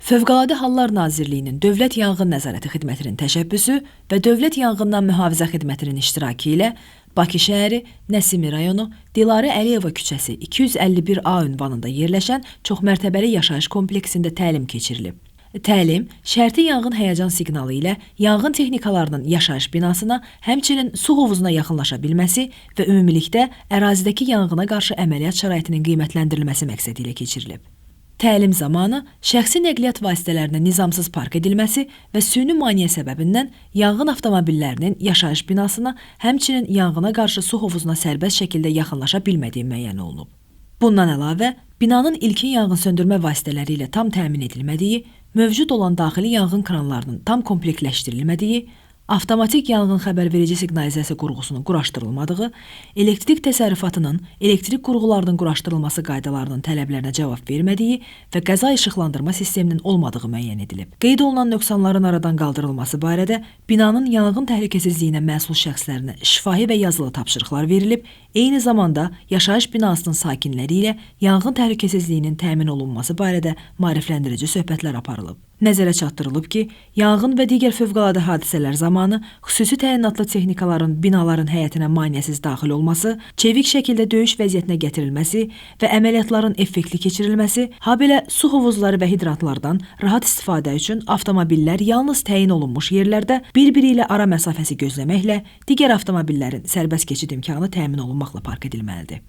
Fövqəladə Hallar Nazirliyinin Dövlət Yanğın Nəzarəti Xidmətinin təşəbbüsü və Dövlət Yanğından Mühafizə Xidmətinin iştirakı ilə Bakı şəhəri, Nəsimi rayonu, Dilarə Əliyeva küçəsi 251A ünvanında yerləşən çoxmərtəbəli yaşayış kompleksində təlim keçirilib. Təlim, şərti yanğın həyəcan siqnalı ilə yanğın texnikalarının yaşayış binasına, həmçinin su hovuzuna yaxınlaşa bilməsi və ümumilikdə ərazidəki yanğına qarşı əməliyyat şəraitinin qiymətləndirilməsi məqsədi ilə keçirilib. Təlim zamanı şəxsi nəqliyyat vasitələrinin nizamsız park edilməsi və süni maneə səbəbindən yanğın avtomobillərinin yaşayış binasına, həmçinin yanğına qarşı su hovuzuna sərbəst şəkildə yaxınlaşa bilmədiyi müəyyən olunub. Bundan əlavə, binanın ilkin yanğın söndürmə vasitələri ilə tam təmin edilmədiyi, mövcud olan daxili yanğın kranlarının tam komplektləşdirilmədiyi, avtomatik yanğın xəbərverici siqnalizasiya qurğusunun quraşdırılmadığı, elektrik təsərrüfatının elektrik qurğularının quraşdırılması qaydalarının tələblərinə cavab vermədiyi və qəza işıqlandırma sisteminin olmadığı müəyyən edilib. Qeyd olunan nöqsanların aradan qaldırılması barədə binanın yanğın təhlükəsizliyinə məsul şəxslərinə şifahi və yazılı tapşırıqlar verilib, eyni zamanda yaşayış binasının sakinləri ilə yanğın təhlükəsizliyinin təmin olunması barədə maarifləndirici söhbətlər aparılıb. Nəzərə çatdırılıb ki, yanğın və digər fövqəladə hadisələr zamanı xüsusi təyinatlı texnikaların binaların həyətinə maneəsiz daxil olması, çevik şəkildə döyüş vəziyyətinə gətirilməsi və əməliyyatların effektli keçirilməsi, habelə su hovuzları və hidrantlardan rahat istifadə üçün avtomobillər yalnız təyin olunmuş yerlərdə bir-biri ilə ara məsafəsi gözləməklə digər avtomobillərin sərbəst keçid imkanı təmin olunmaqla park edilməlidir.